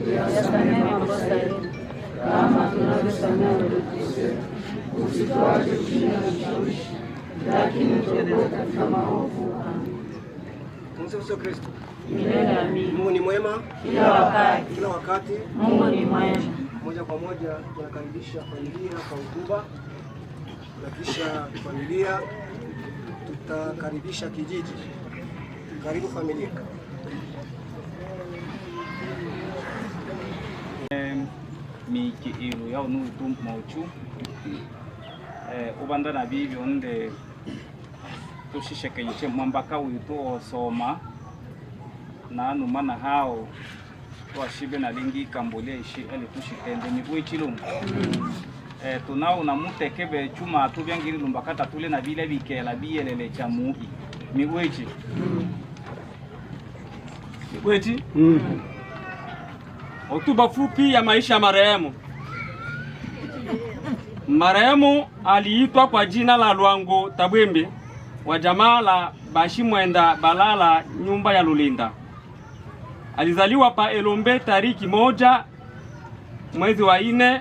Tusamehe makosa yetu kama tunavyosamehe waliotukosea, usituache kushindwa na vishawishi, Lakini utuokoe katika maovu. Amen. Tumsifu Yesu Kristo. Milele amina. Mungu ni mwema Kila wakati. Kila wakati. Mungu ni mwema. Moja kwa moja tunakaribisha familia kwa hotuba, na kisha familia tutakaribisha kijiji. Karibu familia. Miki ilu ya unutu mochu ubanda na bibyo nde tushishekenye mwambaka witu osoma na numa na hao twashibe na lingi ikambulia ishi eli tushitende mibu ichilungu tunao na mutekebe chuma tubyangiri lumbakata tule na bile bikela biyelele cha mubi mibu ichi mibu ichi. Hotuba fupi ya maisha ya marehemu. Marehemu aliitwa kwa jina la Lwango Tabwembe wa jamaa la Bashimwenda Balala nyumba ya Lulinda. Alizaliwa pa Elombe tariki 1 mwezi wa 4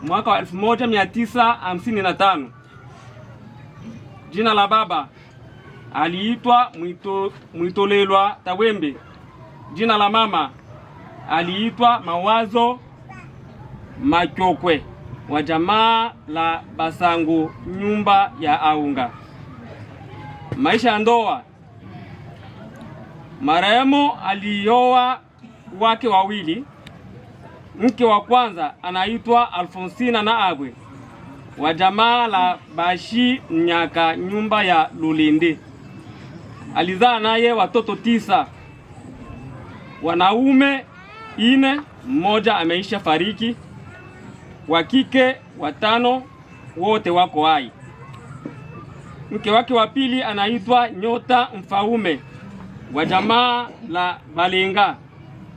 mwaka wa 1955. Jina la baba aliitwa Mwitolelwa Tabwembe. Jina la mama aliitwa Mawazo Machokwe wa jamaa la Basangu nyumba ya Aunga. Maisha ya ndoa. Marehemu alioa wake wawili. Mke wa kwanza anaitwa Alfonsina na Abwe wa jamaa la Bashi Nyaka nyumba ya Lulindi. Alizaa naye watoto 9, wanaume 4, mmoja ameisha fariki, wa kike 5, wote wako hai. Mke wake wa pili anaitwa Nyota Mfaume wa jamaa la Balenga.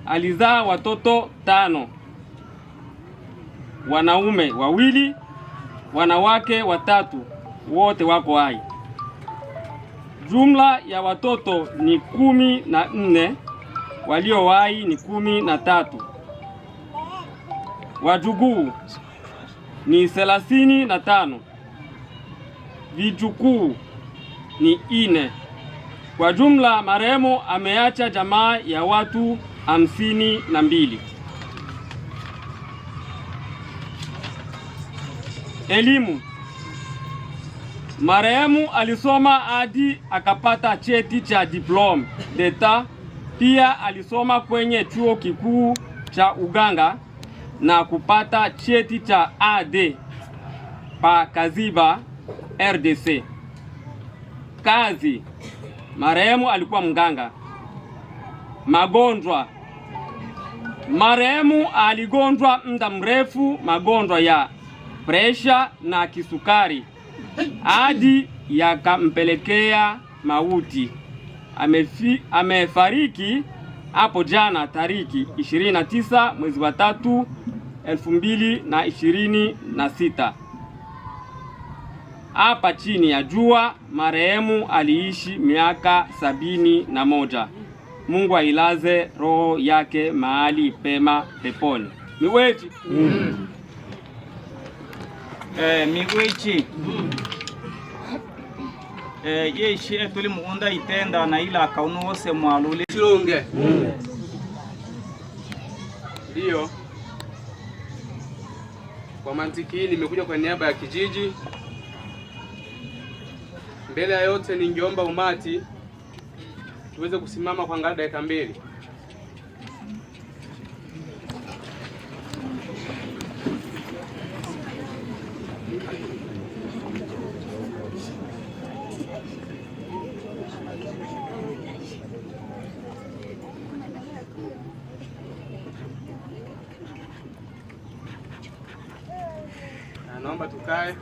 Alizaa watoto 5, wanaume 2, wanawake 3, wote wako hai. Jumla ya watoto ni 14, walio hai ni 13. Wajukuu ni 35, vijukuu ni 4. Kwa jumla marehemu ameacha jamaa ya watu 52. Elimu. Marehemu alisoma hadi akapata cheti cha diplome d'etat. Pia alisoma kwenye chuo kikuu cha Uganga na kupata cheti cha AD pa Kaziba RDC. Kazi. Marehemu alikuwa mganga. Magonjwa. Marehemu aligonjwa muda mrefu magonjwa ya presha na kisukari hadi yakampelekea mauti. Amefariki hapo jana tariki 29 mwezi wa 3 2026. Hapa chini ya jua marehemu aliishi miaka 71. Mungu ailaze roho yake mahali pema peponi. Miwechi. Miwechi. Yeshi etuli muunda itenda na ila kaunu wose mwalule. Chilunge. Ndiyo. Kwa mantiki hii nimekuja kwa niaba ya kijiji. Mbele ya yote ningeomba umati tuweze kusimama kwa angalau dakika 2. Na naomba tukae.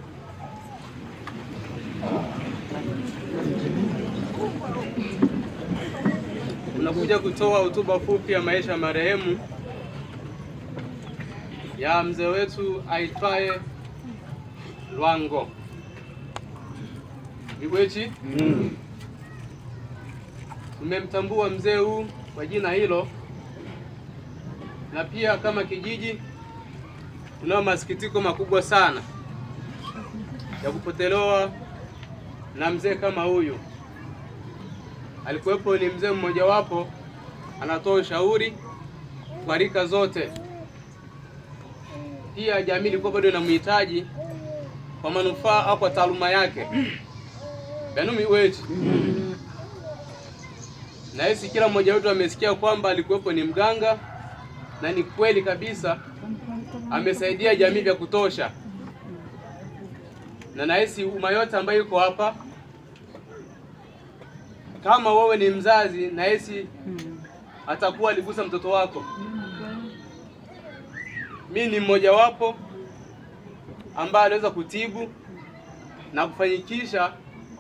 Tunakuja kutoa hotuba fupi ya maisha ya marehemu ya mzee wetu aitwaye Lwango Vigwechi. Tumemtambua mzee huu kwa jina hilo, na pia kama kijiji tunao masikitiko makubwa sana ya kupotelewa na mzee kama huyu. Alikuwepo ni mzee mmojawapo anatoa ushauri kwa rika zote. Pia jamii ilikuwa bado inamhitaji kwa manufaa au kwa taaluma yake. Benumi wetu. Na hisi kila mmoja wetu amesikia kwamba alikuwepo ni mganga, na ni kweli kabisa amesaidia jamii vya kutosha, na nahisi umma yote ambayo yuko hapa, kama wewe ni mzazi, nahisi atakuwa aligusa mtoto wako. Mi ni mmojawapo ambaye aliweza kutibu na kufanyikisha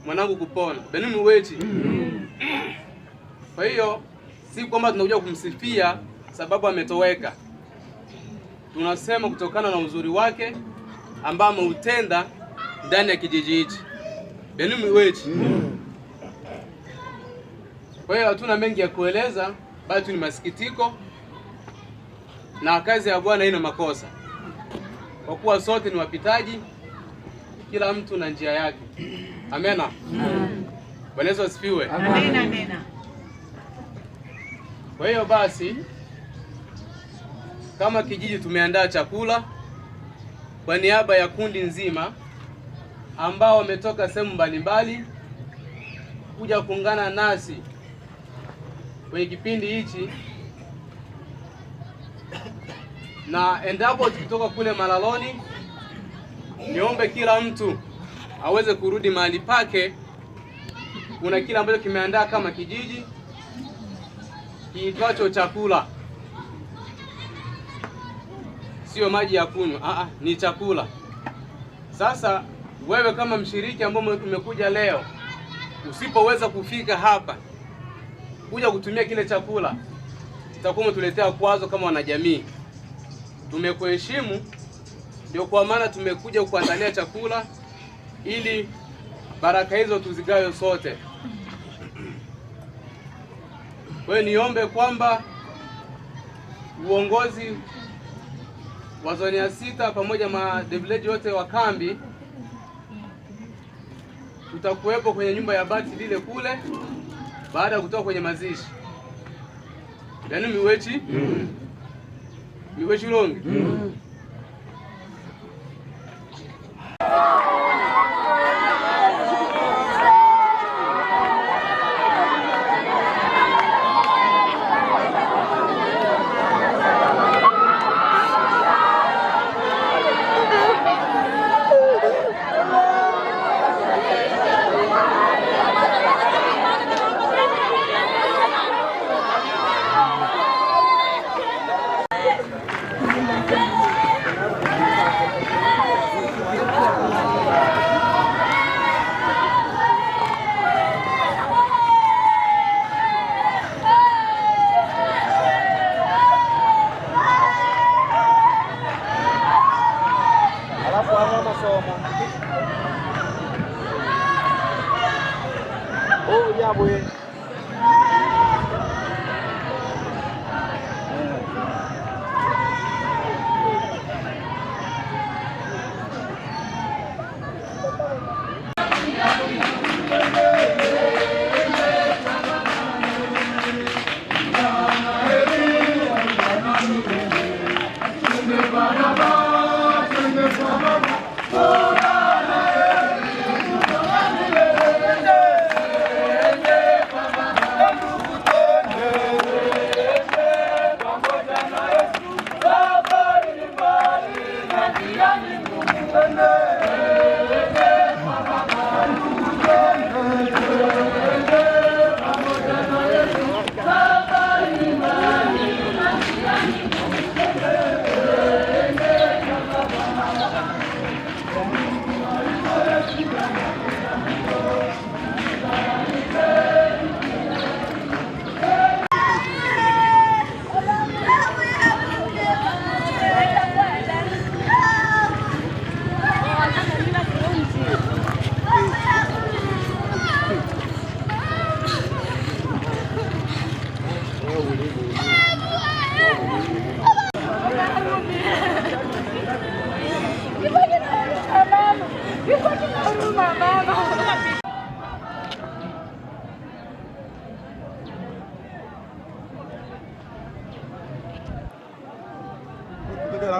mwanangu kupona. Benumi wechi. Kwa hiyo si kwamba tunakuja kumsifia sababu ametoweka, tunasema kutokana na uzuri wake ambao ameutenda ndani ya kijiji hichi. Benumi wechi. Kwa hiyo hatuna mengi ya kueleza, bali tu ni masikitiko, na kazi ya Bwana haina makosa, kwa kuwa sote ni wapitaji, kila mtu na njia yake. Amena. Bwana Yesu asifiwe. Amena, amena. Kwa hiyo basi, kama kijiji tumeandaa chakula kwa niaba ya kundi nzima ambao wametoka sehemu mbalimbali kuja kuungana nasi kwenye kipindi hichi, na endapo tukitoka kule malaloni, niombe kila mtu aweze kurudi mahali pake. Kuna kile ambacho kimeandaa kama kijiji kiitwacho chakula, sio maji ya kunywa, ni chakula. Sasa wewe kama mshiriki ambao umekuja leo, usipoweza kufika hapa kuja kutumia kile chakula, itakuwa umetuletea kwazo kama wanajamii. Tumekuheshimu, ndio kwa maana tumekuja kuandalia chakula ili baraka hizo tuzigawe sote. Kwa hiyo niombe kwamba uongozi wa zoni ya 6 pamoja na village wote wa kambi tutakuwepo kwenye nyumba ya bati lile kule baada ya kutoka kwenye mazishi. Yaani miwechi? Miwechi longi? Oh, yeah, boy.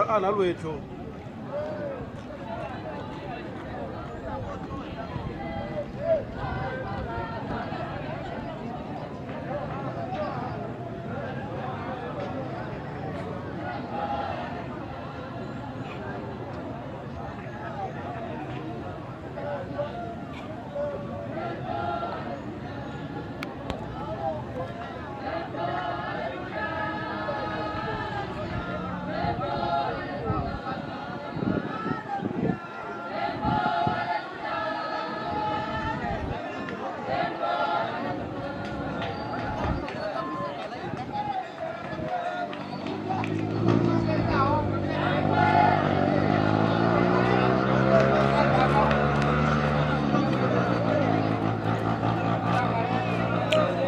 Analwecho.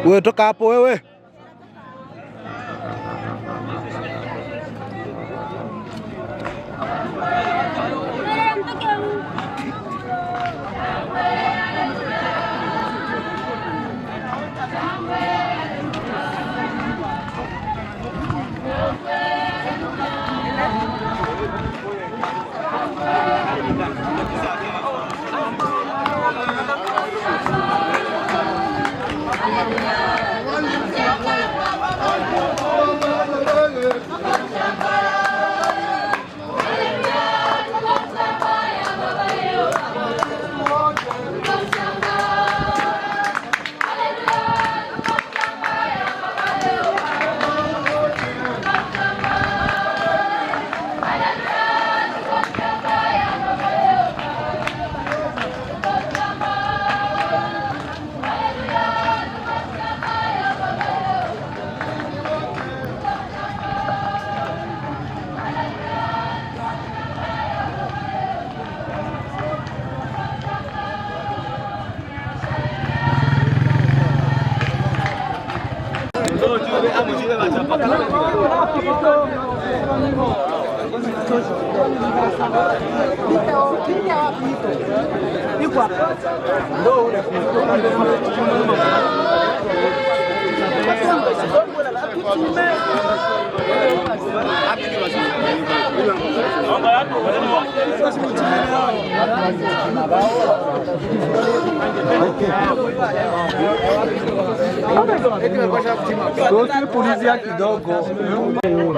Wewe toka hapo wewe.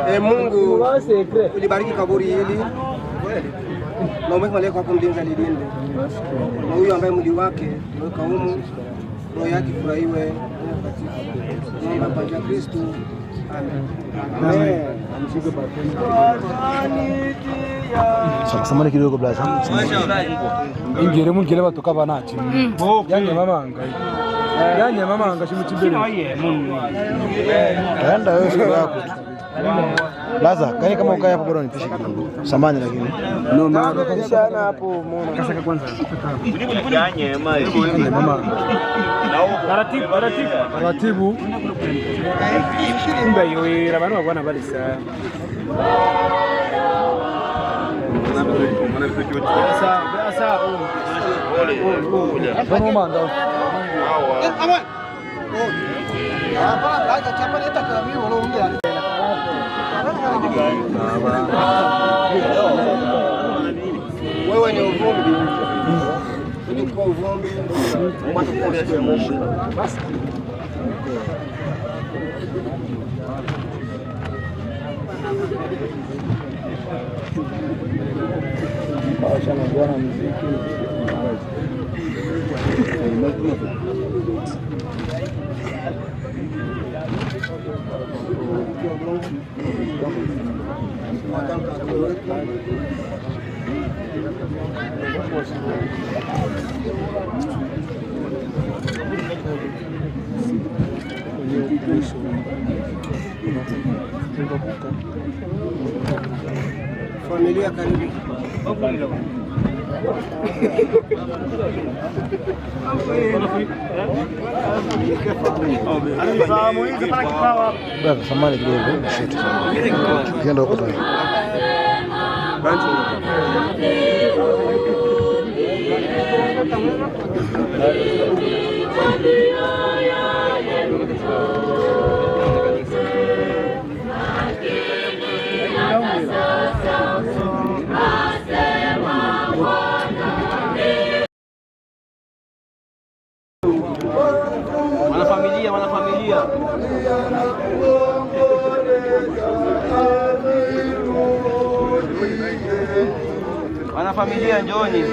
E Mungu ulibariki kaburi hili na umeweka malaika wako mlinzi alilinde, na huyu ambaye mwili wake umeweka humu, roho yake ifurahiwe. Naomba kwa njia ya Kristo, amen. Samahani kidogo blaza. Ingere mungere batoka banachi. Yanye mamanga. Yanye mamanga shimuchimbere. Kaenda wewe siku yako tu. Blaza, kani kama ukae hapo bora nipishe kidogo. Samahani lakini. No mama. Sana hapo muona. Kasaka kwanza. Yanye mama. Taratibu, taratibu. Taratibu. Imba yoera bano bagwana balisa. Bano manda. Wewe ni uvumbi, ulikuwa uvumbi mpaka kuwa siku ya mwisho. Familia karibu. Brother, samahani kidogo. Shit. Ukienda huko tu. Wanafamilia njooni.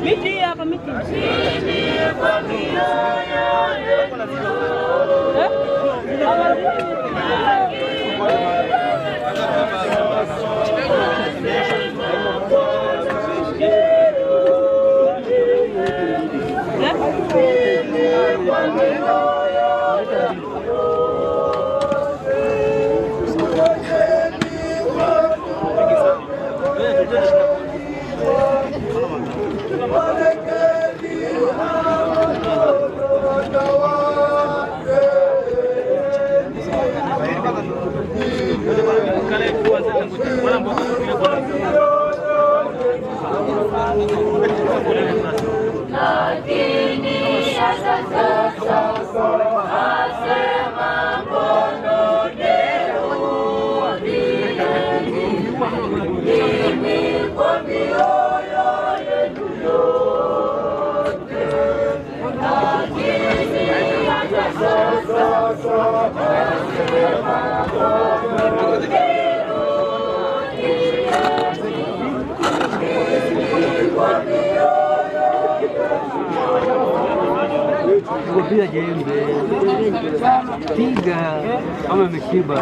Miti hapa miti. Piga jembe, piga kama ameshiba.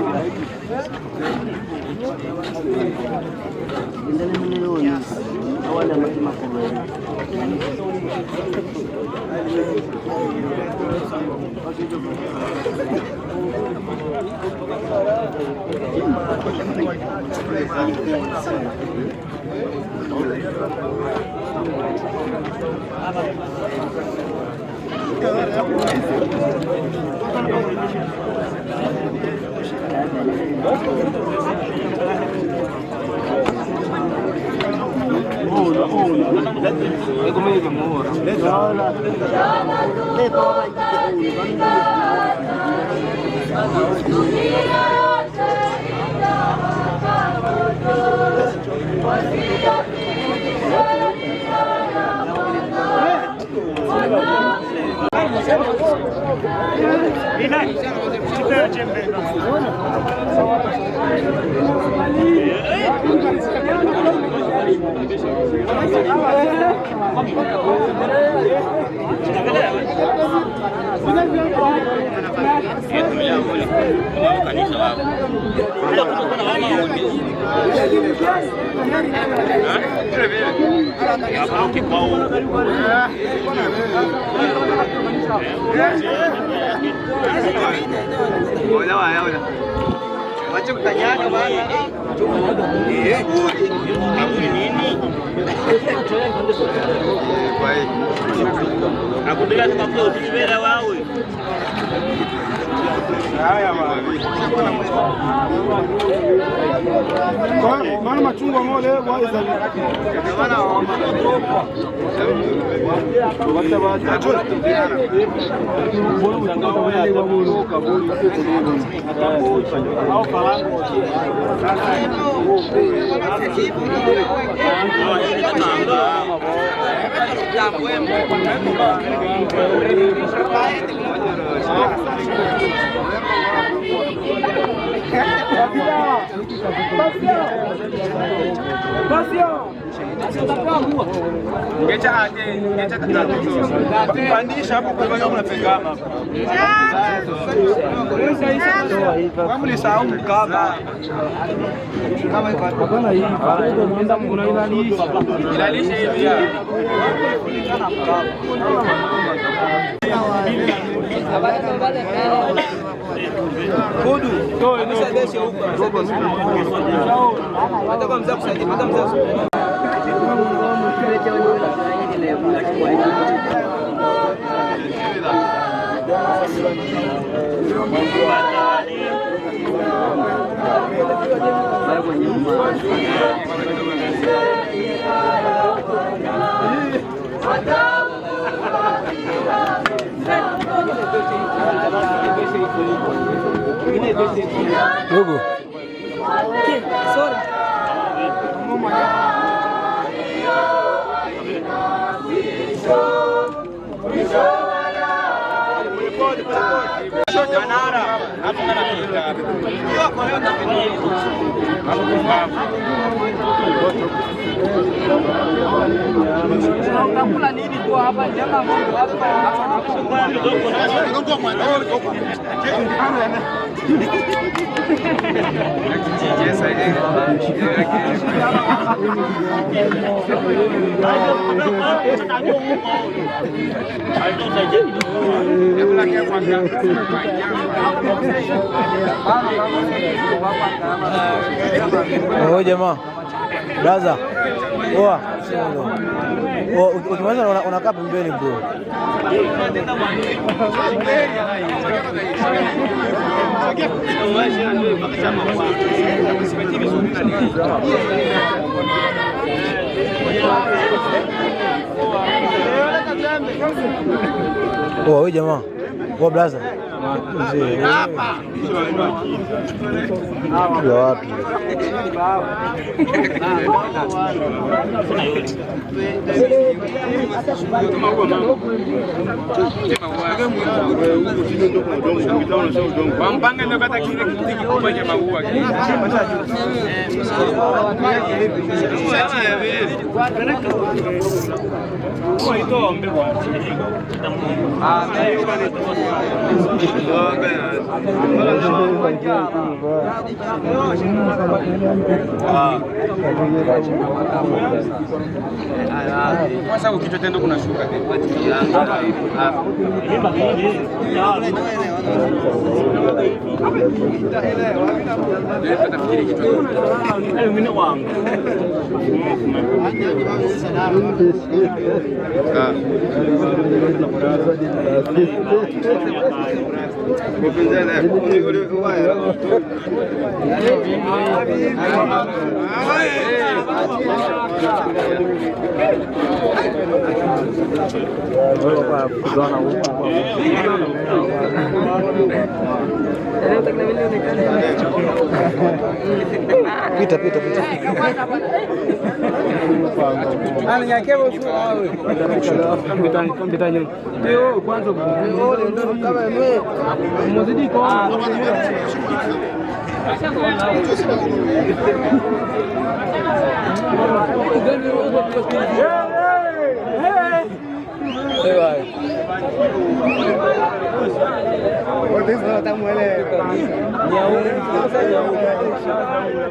Maana machungwa ngole waiza Pandisha hapo kwa sababu unapigama. Wewe mlisahau mkaba. Hapana, hii unailalisha. Ilalisha hivi ya. Ndugu. Okay, sorry. Oh jamaa. Brother. Oa. Oa, ukimaliza unakaa pembeni bro. Oa, wewe jamaa. Oa brother. Mzee. Ya wapi? Wampanga ndio kata kile kiti kikubwa cha maua. Kwanza ukichwa tendo kuna shuka tena. Pita pita pita.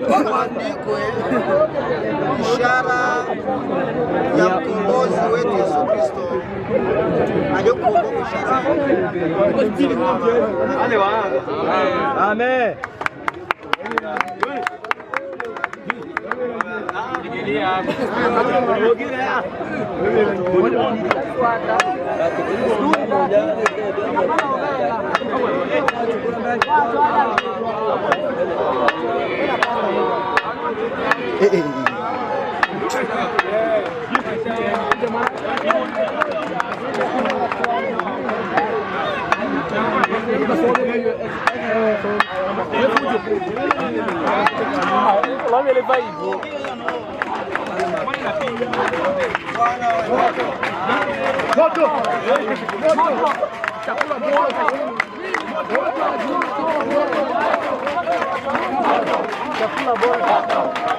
Kuandikwe ishara ya mkombozi wetu Yesu Kristo aliyokukomboa ishara. Amen. Eh, eh, eh. Chakula bora.